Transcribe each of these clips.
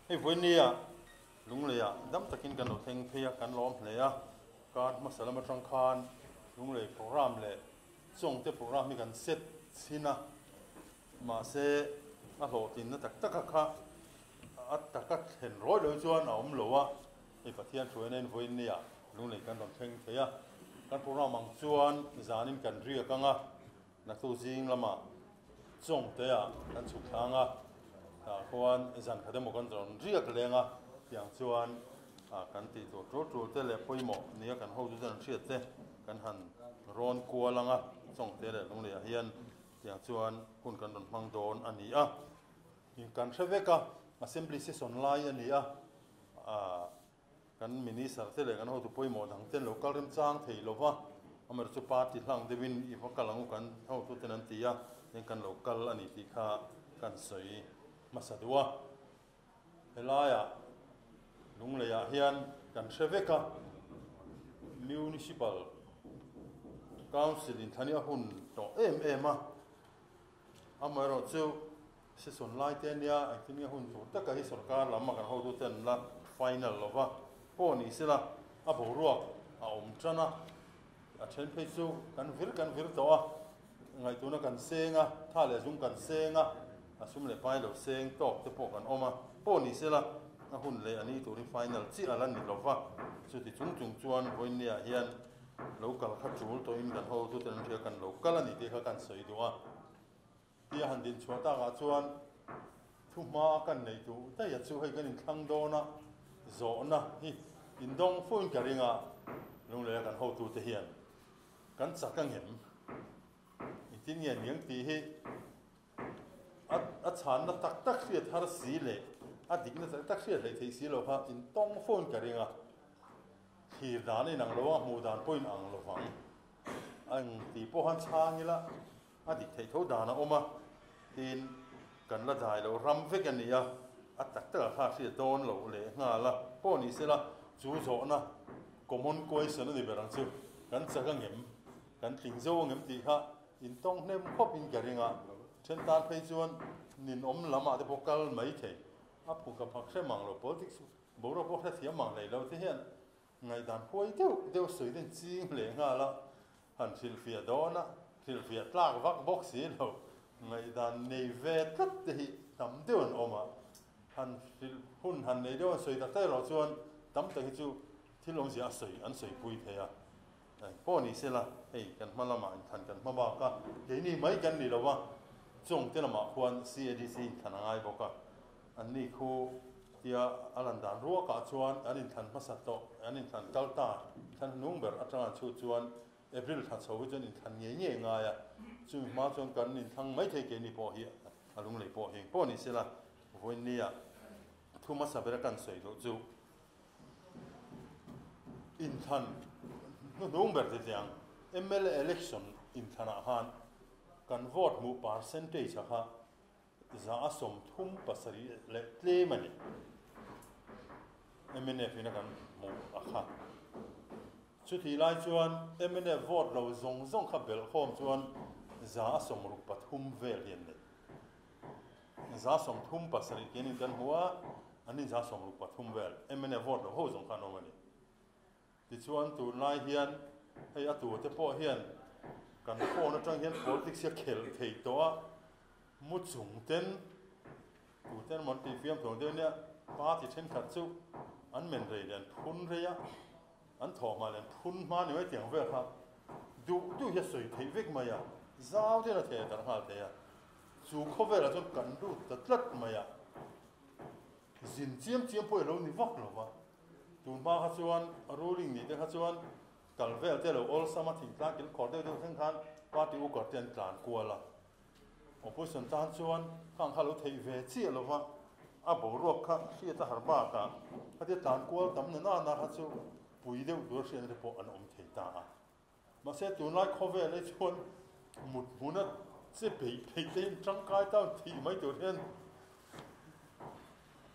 Hei vawinia Lungleiah dam takin kan lo thleng phei a, kan lawm hle a. Kar hmasa lam atang khan Lunglei program leh Chawngte program hi kan set chhin a, mahse a hlawhtlinna tak taka kha a taka thlen rawi lo chuan a awm lo a. Hei Pathian hruaina in vawinia Lunglei kan rawn thleng thei a, kan program ang chuan zanin kan riak ang a. Naktuk zing lamah Chawngtea kan chhuk thlang a, tah khuan zan khat emaw kan rawn riak leng a, tiang chuan kan tih tur tul tul te leh pawimawh nia kan hotu ten an hriat te kan han rawn kual ang a, Chawngte leh Lungleiah hian tiang chuan hun kan rawn hmang dawn a ni a. Kan hre vek a, Assembly session lai a ni a, Kan Minister te leh kan hotu pawimawh dang ten lo kal remchang thei lo va, amaherawhchu chu party hlang deuhin i va kal ang u kan hotu ten an ti a, tin kan lo kal a ni tih kha kan sawi hmasa duh a. Helaiah Lungleiah hian kan hre vek a, Municipal Council inthlan hi a hun tawh em em a, Amaherawhchu, session lai te ania engtin nge hun tur taka hi sorkar lam a kan hotu ten an la final lo va, pawh ni sela a boruak a awm tan a, a then phei chu kan vir kan vir tawh a, ngaihtuahna kan seng a, tha leh zum kan seng a, a sum leh pai lo seng tawk te pawh kan awm a, pawh ni sela a hun leh a ni tur hi final chiah a la ni lo va, chuti chung chung chuan vawiinniah hian Lo kal kha tul tawhin kan hotu ten an hria kan lo kal a ni tih kha kan sawi duh a. Tia han din chhuah takah chuan thu hma kan neih duh daih a chu hei kan inthlang dawn a, zawhna hi indawng fuhin ka ring a, Lungleia kan hotu te hian kan chak a ngem? Engtin nge niang tih hi a a chhanna tak tak hriat har si leh a dikna tak tak hriat hleih theih si lo kha intawng fuhin ka ring a. Thlir dan a inang lo a, hmuh dan pawh inang lo vang. Ang tih pawh khan chhang ila a dik theih tho dan a awm a, tin kan la dai loh ram vek a ni a, a tak takah kha a hriat dawn loh leh nghal a, pawh ni sela chu zawhna common question a ni ber ang chu, kan chak a ngem, kan tling zo a ngem tih kha intawng hnem khawp in ka ring a, then tan phei chuan ninawm lamah te pawh kal mai thei, a phu ka phak hrem ang lo politics Boruak pawh hrethiam mang hlei lo te hian ngaihdan huai deuh deuh sawi den ching leh nghal a, han hrilhfiah dawn a, hrilhfiah tlak vak bawk si lo, ngaihdan nei ve tlat te hi tam deuh an awm a, han hrilh hun han nei deuh an sawi tak tak erawh chuan tam tak hi chu thil awmzia a sawi an sawipui thei a, engpawh ni sela hei kan hma lamah inthlan kan hma bak a, keini mai kan ni lo a, chawngte lamah khuan CADC inthlan a ngai bawk a. Anni khu tia a lan dan ruakah chuan an inthlan hmasa tawh, an inthlan kal ta, thlan hnung ber atanga an chhut chuan April thla chho hi chuan inthlan ngei ngei ngai a, chumi hma chuan kan inthlang mai thei keini pawh hi a lunglei pawh heng pawh ni sela, vawiinnia thu hmasa bera kan sawi duh chu inthlan hnuhnung ber titiang mla election inthlanah khan kan vote hmuh percentage a kha 37% leh tlem a ni. Mnf in a kan hmuh a kha. Chutih lai chuan mnf vote lo zawng zawng kha belhkhawm chuan 63% vel hi an nei. 37% tian in kan hmu a, an in 63% vel mnf vote lo ho zawng kha an awm a ni. Tichuan tunlai hian hei a tute pawh hian kan phone atang hian politics hi a khelh thei tawh a, mu chung ten tuten emaw an tih fiam thawng deuh nia party thenkhat chu an men rei leh an phun rei a, an thawh hma leh an phun hma ni mai tiang vel kha duh duh hi a sawi theih vek mai a, zau deuhin a thei a darh nghal thei a, chu khawvelah chuan kan lut ta tlat mai a, zin chiam chiam pawh i lo ni vak lo va. Tun hma kha chuan ruling nih te kha chuan kal vel te lo awlsam a thingtlang kil khawr deuh deuh thleng khan party worker te an tlan kual a. Opposition tan chuan khang kha lo theih ve chiah lo va, a boruak kha hriat a har bakah khatia tlan kual tam na nana kha chu pui deuh tur a hriatna te pawh an awm thei ta a. Mahse tunlai khawvel hi chuan mut hmuna che peih theih te hian tangkai tan thih mai tur hian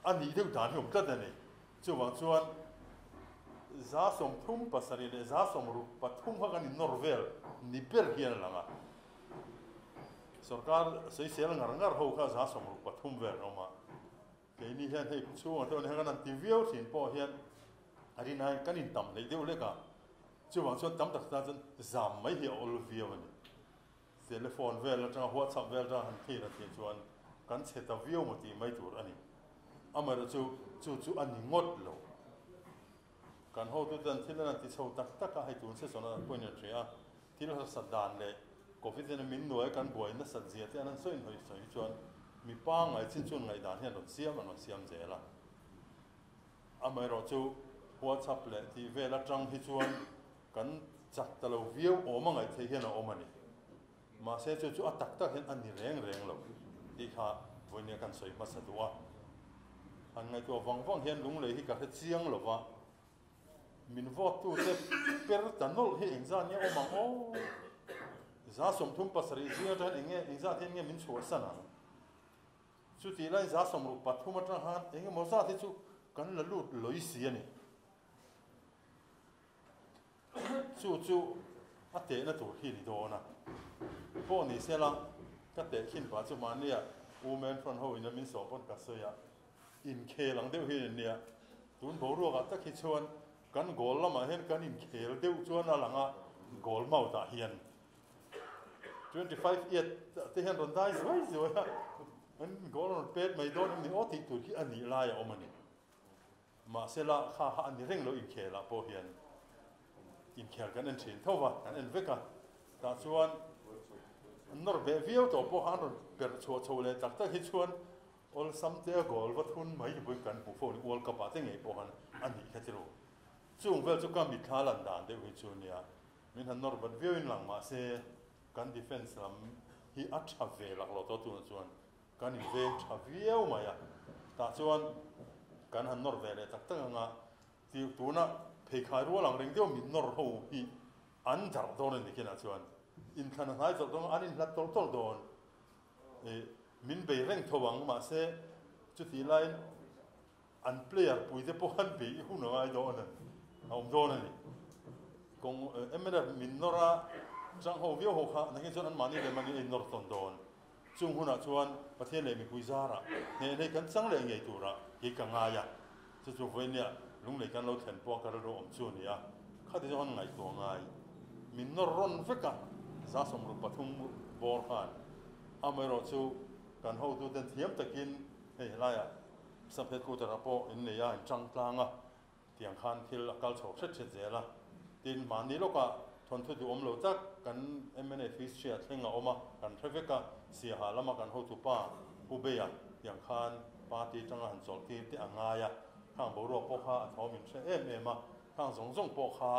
a nih deuh dan hi awm tlat a ni. Chuvang chuan 37% leh 63% kha kan innawr vel ni ber hian a lang a. Sorkar sawisel ngar ngar ho kha 63% vel an awm a. Keini hian hei chhungah te awm hian kan han ti viau thin pawh hian a rinaiin kan intam hleih deuh lek a, chuvang chuan tam tak tan chuan zam mai hi a awl viau a ni. Telephone vel atanga WhatsApp vel atanga han thlir a tih chuan kan chhe ta viau maw tih mai tur a ni. Amaherawhchu chu chu a ni ngawt lo. Kan hotute an thil an han ti chho tak tak a, hei tun season ah pawhin an hria a, thil harsat dan leh Covid in a min nuai kan buai nasat zia te an han sawi hnawih sawi hi chuan mi pangngai chin chuan ngaihdan hian rawn siam an rawn siam zel a. Amaherawhchu WhatsApp leh tih vel atang hi chuan kan chak ta lo viau awm a ngaih theih hian a awm a ni. Mahse chu chu a tak tak hian a ni reng reng lo tih kha vawinia kan sawi hmasa duh a. Han ngaihtuah vang vang hian lunglei hi ka hre chiang lo va, min vote tute per ta nawlh hi engzat nge awm ang aw? 37% zing atang hian enge engzat hian nge min chhuahsan ang? Chutih lai 63% atang khan engemaw zat hi chu kan la lut lawih si a ni. Chu chu a tehna tur hi ni dawn a. Pawh ni sela, ka teh khin pah chu mahnia Women Front ho ina min sawm pawn ka sawi a, inkhel ang deuh hi a nia. Tun boruakah tak hi chuan kan goal lamah hian kan inkhel deuh chuan a lang a, goal mouth-ah hian 25 yard te hian rawn dai zuai zuai a, an goal rawn pet mai dawn em ni aw tih tur hi a nih lai a awm a ni. Mahsela kha kha a ni reng lo inkhelah pawh hian inkhel kan en thin tho va, kan en vek a. Tah chuan an nawr beh viau tawh pawh kha an rawn perh chhuah chho leh tak tak hi chuan awlsam te a goal va thun mai ni pawhin kan hmu fo ni World Cup ah te ngei pawh khan a nih kha chiru. Chung vel chu ka mitthla lan dan deuh hi chu nia min han nawr bat viau in lang mahse kan defence lam hi a tha ve lak lo tawh tunah chuan Kan inveng tha viau mai a, tah chuan kan han nawr ve leh tak tak ang a, ti tuna pheikhai rual ang reng deuh min nawr ho hi an darh dawn a ni kinah chuan inthlan a hnai tawlh dawn a, an inhlat tawlh tawlh dawn. Ih min bei reng tho ang mahse chutih laiin an player puite pawh an bei hun a ngai dawn a ni, a awm dawn a ni. Kawng mnf min nawr a chang ho viau ho kha nakin chuan anmahni leh mahni a innawr tawn dawn. Chung hunah chuan Pathian leh mipui zarah hneh hlei kan chang leh ngei turah kei ka ngai a, chu chu vawinia lunglei kan lo thlen pawh ka rilru awm chu a ni a, khati zawng an ngaihtuah ngai. Min nawr rawn vek a, 63 bawr khan. Amaherawhchu kan hotuten thiam takin hei helaiah sub headquarter ah pawh innei a, in tang tlang a, Tiang khan thil a kal chho hret hret zel a. Tin, mahni lawkah thawnthu duhawm lo tak kan mnf history ah thleng a awm a, kan hre vek a, Siaha lama kan hotupa Pu Beia tiang khan party tanga han chawlh tir te a ngai a, khang boruak pawh kha a thawm in hre em em a, khang zawng zawng pawh kha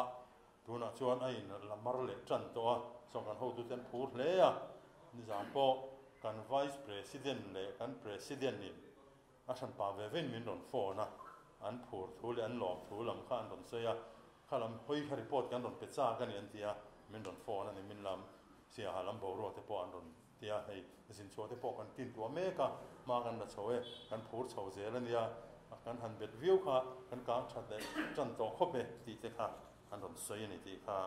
tunah chuan a in la mar leh tan tawh a, chuan kan hotute an phur hle a, nizan pawh kan Vice President leh kan President in A hran pa ve vein min rawn phone a, an phur thu leh an lawm thu lam kha an rawn sawi a, kha lam hawi kha report kan rawn pe chak a ni an ti a, min rawn phone a ni, min lam Siaha lam boruak te pawh an rawn ti a, hei zin chhuah te pawh kan tin tuah mek a, hma kan la chho e, kan phur chho zel a nia, kan han bet viau kha kan kang that leh tan tawh khawp e tih te kha an rawn sawi a ni tih kha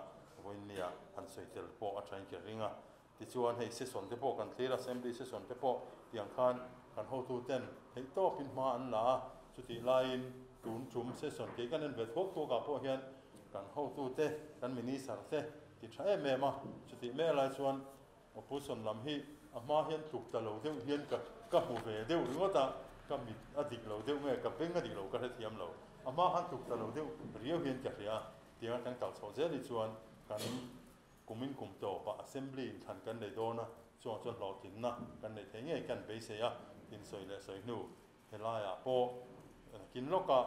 vawiinnia han sawi tel pawh a thain ka ring a. Tichuan hei session te pawh kan thlir a, assembly session te pawh tiang khan kan hotu ten theih tawpin hma an la a, chutih laiin tun tum session kei kan en ve thuak thuak ah pawh hian kan hotu te, kan minister te ti tha em em a, chutih mek lai chuan opposition lam hi a hma hian tluk ta lo deuh hian ka ka hmu ve deuh ringawt a, ka mit a dik lo deuh nge ka beng a dik lo ka hrethiam lo, a hma khan tluk ta lo deuh riau hian ka hria a, tiang a kan kal chhoh zel hi chuan kan Kumin kum tawpah Assembly inthlan kan nei dawn a, chuang chuan hlawhtlinna kan neih theih ngei kan beisei a, tin sawi leh sawi hnu helaiah pawh kin lawkah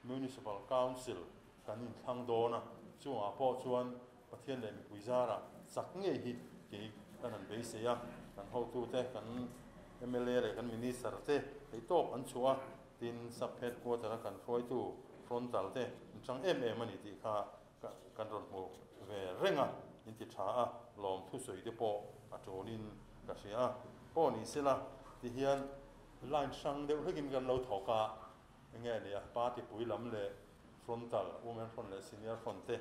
Municipal Council kan inthlang dawn a, chungah pawh chuan Pathian leh mipui zarah chak ngei hi kei kan han beisei a, kan hotute, kan mla leh kan Minister te theihtawp an chhuah a, tin Sub Headquarter a kan hruaitu frontal te an chang em em a ni tih kha Kan rawn hmu ve reng a, in ti tha a, lawm thusawi te pawh a tawnin ka hria a. Pawh ni sela ti hian line hrang deuh hlekin kan lo thawk a, enge a nia party pui lam leh frontal, women front leh senior front te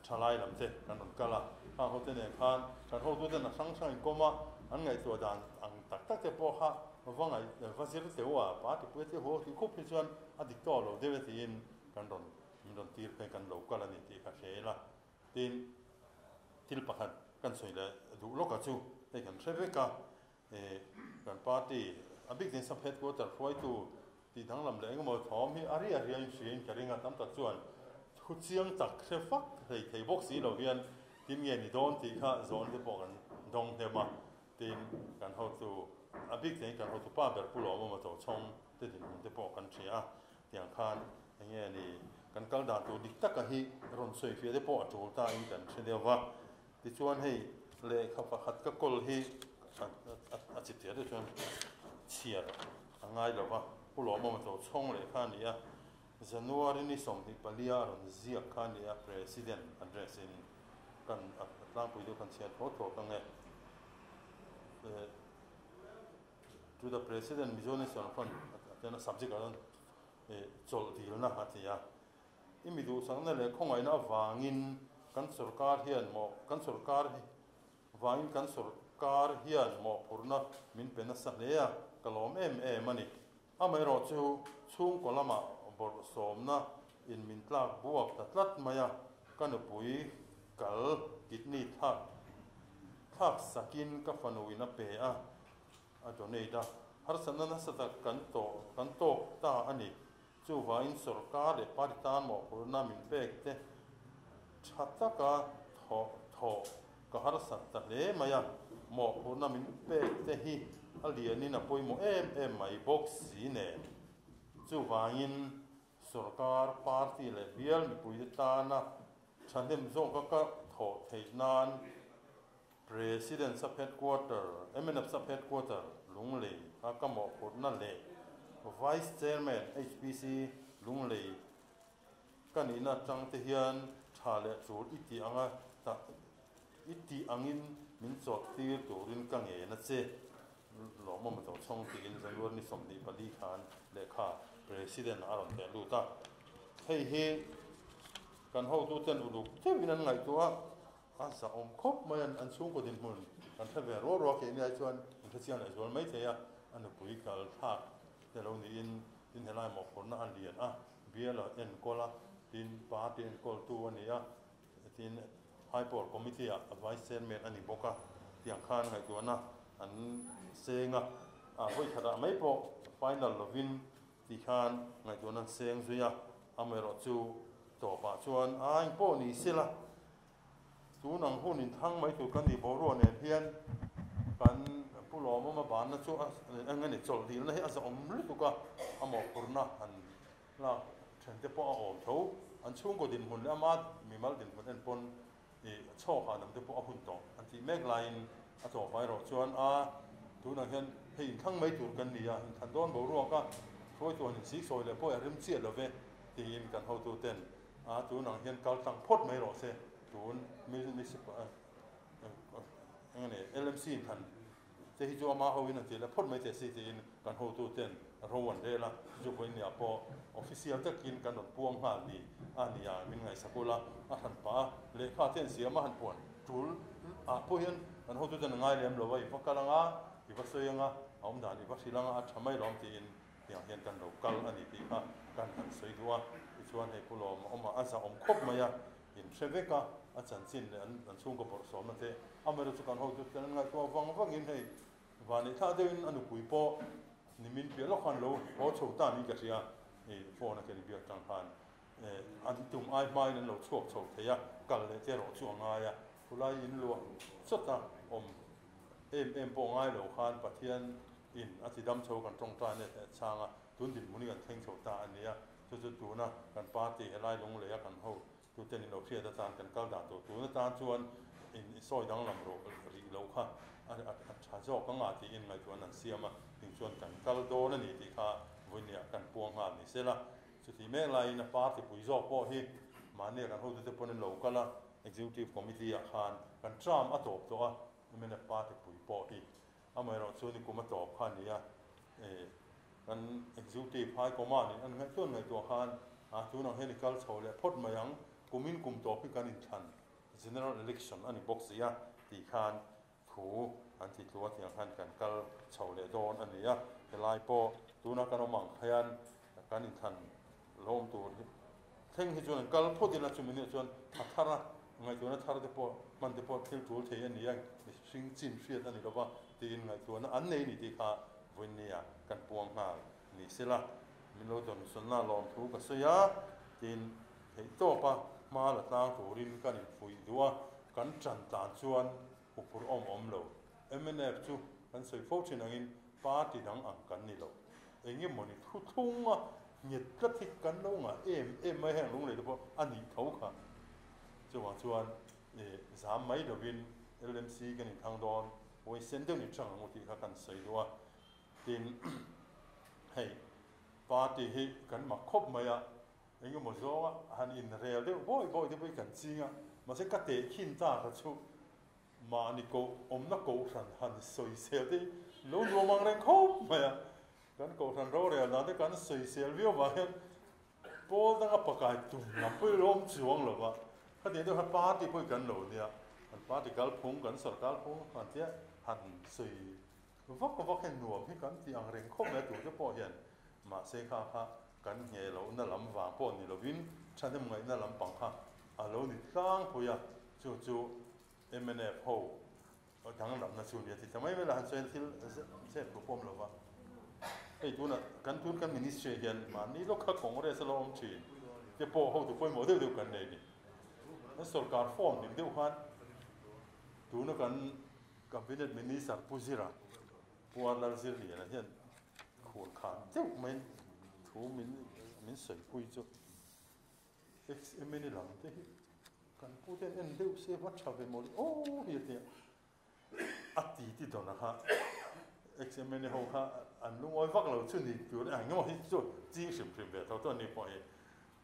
thalai lam te kan rawn kal a, khang ho te nen khan kan hotuten a hrang hrang inkawm a, an ngaihtuah dan ang tak tak te pawh kha. Va ngaih va zir teuh a, party pui te haw tih khup hi chuan a dik tawh lo deuh e tiin kan rawn min rawn tir phei kan lo kal a ni tih ka hre ila. Tin, thil pakhat kan sawi leh duh lawk a chu hei kan hre vek a, kan party a bik tin sub headquarter hruaitu tih danglam leh engemaw thawm hi a ria riain hriain ka ring a, tam tak chuan thu chiang tak hre fak hlei thei bawk si lo hian tin nge ni dawn tih kha zawn te pawh kan dawng hnem a. Tin, kan hotu, a bik tein kan hotu pa ber Pu Lawmawma Tochhawng te dinhmun te pawh kan hria a, tiang khan eng nge ni kan kal dan tur dik taka hi rawn sawi fiah te pawh a tul ta in kan hre deuh va. Tichuan hei lehkha pakhat ka kawl hi a chi tir deuh chuan chhiar a ngai lo va, Pu Lawmawma Tochhawng lehkha a ni a, January ni 24 a rawn ziak kha a ni a, President address in. Kan a tlangpui deuh kan chhiat tho tho ka nge. To the President Mizo National Front a tian a subject ah chuan chawlh dilna a ti a. I mi duhsakna leh khawngaihna avangin kan sorkar hian mawh kan sorkar vangin kan sorkar hian mawhphurhna min pe nasa hle a, ka lawm em em a ni. Amaherawhchu, chhungkaw lamah bawrhsawmna in min tlak buak ta tlat mai a, ka nupui kal kidney thlak thlak sakin ka fanu in a pe a, a donate a, harsatna nasa tak kan tawh kan tawk ta a ni. Chuvangin sorkar leh party tan mawhphurhna min pek te tha taka thawh thawh Ka harsat ta hle mai a, mawhphurhna min pek te hi a lianin a pawimawh em em mai bawk si nen. Chuvangin sorkar, party leh bial mipuite tana thahnem zawka ka thawh theih nan President Sub Headquarter, mnf Sub Headquarter, Lunglei a ka mawhphurhna leh Vice Chairman HPC Lunglei Ka nihna atang te hian tha leh tul i tih anga ta i tih angin min chawlh tir turin ka ngen a che. Lawmawm a tochhawng tiin January ni 24 khan lehkha President a rawn teh lut a. Hei hi kan hotuten uluk deuhin an ngaihtuah a, a zahawm khawp mai a, an chhungkaw dinhmun kan hre ve rual rual keini ai chuan an hre chiang leh zual mai thei a, a nupui kal thlak te lo niin tin helai mawhphurhna a lian a. Bial a enkawl a, tin party enkawltu a ni a, tin High Power Committee ah Vice Chairman a ni bawk a, tiang khan ngaihtuahna an seng a, a vawi khatah mai pawh final lovin ti khan ngaihtuahna an seng zui a, amaherawh chu tawpah chuan a engpawh ni sela tun ang hun inthlang mai tur kan nih boruak nen hian kan Pu Lawmawma banna chu a eng a ni chawlh dilna hi a zahawm lutuk a, a mawhphurhna han lak then te pawh a awm tho. An chhungkaw dinhmun leh ama mimal dinhmun en pawn ih chhawk hahdam te pawh a hun tawh an tih mek laiin a tawp erawh chuan a tunah hian hei inthlang mai tur kan ni a, inthlan dawn boruak a hruaitu han insiksawi leh pawh a rem chiah lo ve tiin kan hotuten A tun ang hian kal tlang phawt mai rawh se, tun municipal eng nge LMC in khan te hi chu ama ho in an tih leh phawt mai teh si tiin kan hotu ten ro an rel a, chu vawiin ni ah pawh official takin kan rawn puang nghal ni a ni a, min ngaihsak ula a hran pah a, lehkha te an siam a han puan tul ah pawh hian kan hotu ten an ngai lem lo a, i va kal anga i va sawi anga a awm dan i va hrilh anga a tha mai lawm tiin Tiang hian kan lo kal a ni tih kha kan han sawi duh a, tichuan hei Pu Lawma awm a, a zahawm khawp mai a, in hre vek a, a chanchin leh an an chhungkaw bawrhsawmna te, amaherawhchu chu kan hotu ten an ngaihtuah vang vangin hei vanneih thlah deuhin a nupui pawh nimin piah lawk khan lo haw chho ta niin ka hria, hei phone a ken biak tang khan an tum ai hmain an lo chhuak chho thei a, kal leh te erawh chu a ngai a, khulai in luah chawt a awm em em pawh ngai lo khan Pathian In a ti dam chho kan tawngtai na leh chhang a, tun dinhmun hi kan thleng chho ta a ni a, chu chu tuna kan party helai lunglei a kan ho tuten in lo hriat atan kan kal dan tur tun atan chuan in i sawi danglam rawh rih lo kha a tha zawk anga tiin ngaihtuahna an siam a, ting chuan kan kal dawn a ni tih kha vawinia kan puang nghal ni sela, chuti mek laiin a party pui zawk pawh hi mahnia kan hotute pawn in lo kal a, executive committee ah khan kan term a tawp tawh a, mnf party pui pawh hi. Amaherawh chu nikum a tawp kha a ni a, kan Executive High Command in an ngaihtuah ngaihtuah khan a tunang hian i kal chho leh phawt mai ang, kumin kum tawp hi kan inthlan, General Election a ni bawk si a tih khan thu an ti tlu a tiang khan kan kal chho leh dawn a ni a. Helai pawh tuna kan awm ang hian kan inthlan lawm tur hi thleng hi chuan an kal phawt ila chumi hnuah chuan a thar a ngaihtuahna thar te pawh hman te pawh thil tul thei a ni a, mihring chin hriat a ni lova tiin ngaihtuahna an nei a ni tih kha vawinia kan puang nghal ni sela min lo dawnsawnna lawmthu ka sawi a tiin theihtawp a hma la tlang turin kan infuih duh a, kan tan tlan chuan huphurh awm awm lo. Mnf chu kan sawi fo thin angin party dang ang kan ni lo. Eng emawni thuthlung a nghet tlat hi kan lo ngah em em mai heng lunglei te pawh a nih tho kha. Chuvang chuan zam mai lovin LMC kan inthlang dawn, huaisen deuh ni chang ang u tih kha kan sawi duh a. Tin, hei party hi kan mak khawp mai a, eng emaw zawnga han inrel deuh bawi bawi te pawh hi kan ching a, mahse ka tehkhin ta kha chu mahni koh awmna kohhran han sawisel te hi lo nuam ang reng khawp mai a, kan kohhran rorel dan te kan sawisel viau vang hian pawl danga pakai tum lam pawh hi lo awm chuang lo va, khatiang deuh kha party pawh hi kan lo nia, kan party kalphung kan sorkar phung han tia han sawi Vak vak hian nuam hi kan ti ang reng khawp mai a tute pawh hian mahse kha kha kan ngheh lohna lam vang pawh ni lovin thahnem ngaihna lampang kha a lo ni tlangpui a, chu chu mnf ho danglamna chu nia ti ta mai mai la han sawi thil zep tur pawh awm lova hei tunah kan tun kan ministry hian mahni lawk kha Congress a lo awm thin te pawh hotu pawimawh deuh deuh kan nei a ni. Kan sorkar form hlim deuh khan tuna kan Cabinet Minister Pu Zira Pu Arlal Zirliana hian khur khan deuh mai thu min min sawipui chu XMN lam te hi kan pu te en deuh se va tha ve mawli aw hi a tia a ti ti dawn a kha XMN ho kha an lungawi vak lo chu ni tur a engemaw hi chu ching hrim hrim ve tho tho ani pawh hi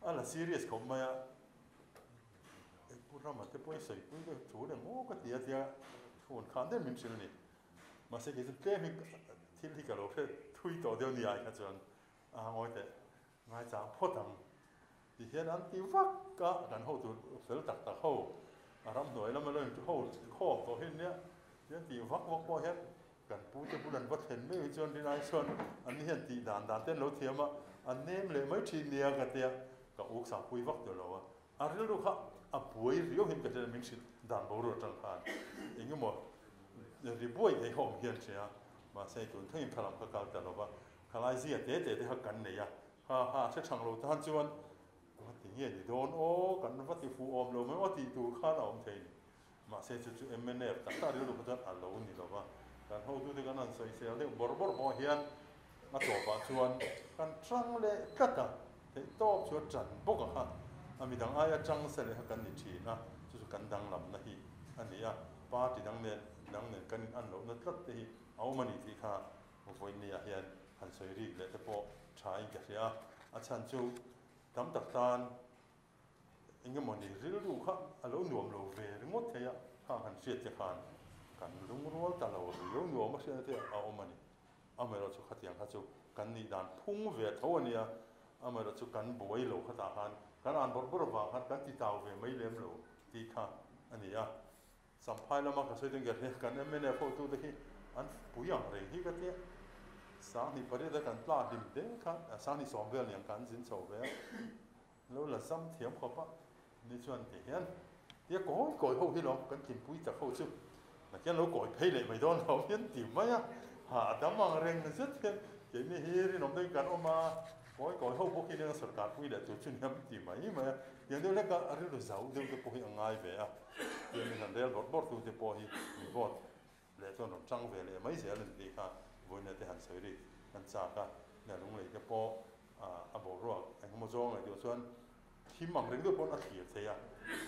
a la serious khawp mai a. Pu Rama te pawhin sawipui deuh thu leh maw ka ti a tia phone khan deuh min hrilh a ni. Mahse kei chu tlem hi thil hi ka lo hre thui tawh deuh ni ai kha chuan a ngawi teh ngaichang phawt ang ti hian an ti vak a, kan hotu fel tak tak ho a ramhnuai lama lo intu ho khawm tawh hi nia ti an tih vak vak pawh hian kan pu te bul an va thlen meuh hi chuan rinai chuan an ni hian tih dan dan te an lo thiam a, an nem leh mai thin nia ka tia ka uk sangpui vak tawh lo a. A rilru kha a buai riau hian ka hria min hrilh dan boruak atang khan eng emaw ri buai thei kha awm hian hria a, mahse tun thlengin thla lam kha kal ta lo va, khalai zia te te te kha kan nei a, ha ha hre thang lo tan chuan va ti nge ni dawn aw kan va ti fuh awm lo mai aw tih tur khan a awm thei ni. Mahse chu chu mnf tak tak rilru kha chuan a lo ni lo va, kan hotute kan han sawisel deuh bawrh bawrh pawh hian a tawpah chuan kan tang leh tlat a, theihtawp chu a tan bawk a kha, a midang aia tang se leh kha kan ni thin a, chu chu kan danglamna hi a ni a, party dang nen dang nen kan in an lohna tlat te hi a awm a ni tih kha vawinia hian han sawi rik leh te pawh tha in ka hria a, a chhan chu tam tak tan Eng emaw ni rilru kha a lo nuam lo ve ringawt thei a, khang han hriat te khan kan lungrual ta lo riau nuam a hriatna te a awm a ni. Amaherawhchu khatiang kha chu kan nih dan phung ve tho a nia, amaherawhchu kan buai lo khatah khan kan an bawrh bawrh avang khan kan ti tau ve mai lem lo tih kha a ni a. Champhai lama ka sawi dawn ker hi kan mnf hotute hi an pui ang reng hi ka tia. 8008 a kan tla hlim te khan 2010 vel niang kan zin chho ve a. Lo la zam thiam khawp a, ni chuan ti hian tia kawi kawi ho hi lawm kan tlimpui tak ho chu nakin lo kawi phei leh mai dawn lo hian ti mai a, ha a dam ang reng zet hian keini hi rinawm deuhin kan awm a, kawi kawi ho bawk hi nia sorkar pui leh tur chu niam ti mai mai a, tiang deuh hlek a rilru zau deuh te pawh hi a ngai ve a, tiang min han rel bawrh bawrh tu te pawh hi mi vote leh chuan rawn tang ve leh mai zel a ni tih kha vawiin te han sawi rik kan chak a, nia lunglei te pawh a boruak engemaw zawng ngaihtuah chuan thim ang reng deuh pawn a thlir thei a,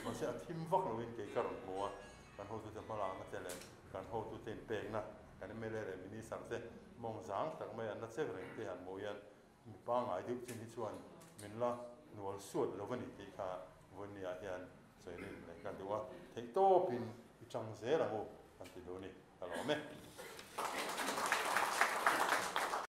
mahse a thim vak loin kei ka rawn hmu a, kan hotute hmalakna te leh kan hotute inpekna kan mla leh minister te mawng zang tak mai an la chek reng te han hmuh hian mi pangngai deuh chin hi chuan min la hnual suat lo a ni tih kha vawinia hian sawi rin leh ka duh a, theihtawpin i tang zel ang u kan ti duh a ni, ka lawm e.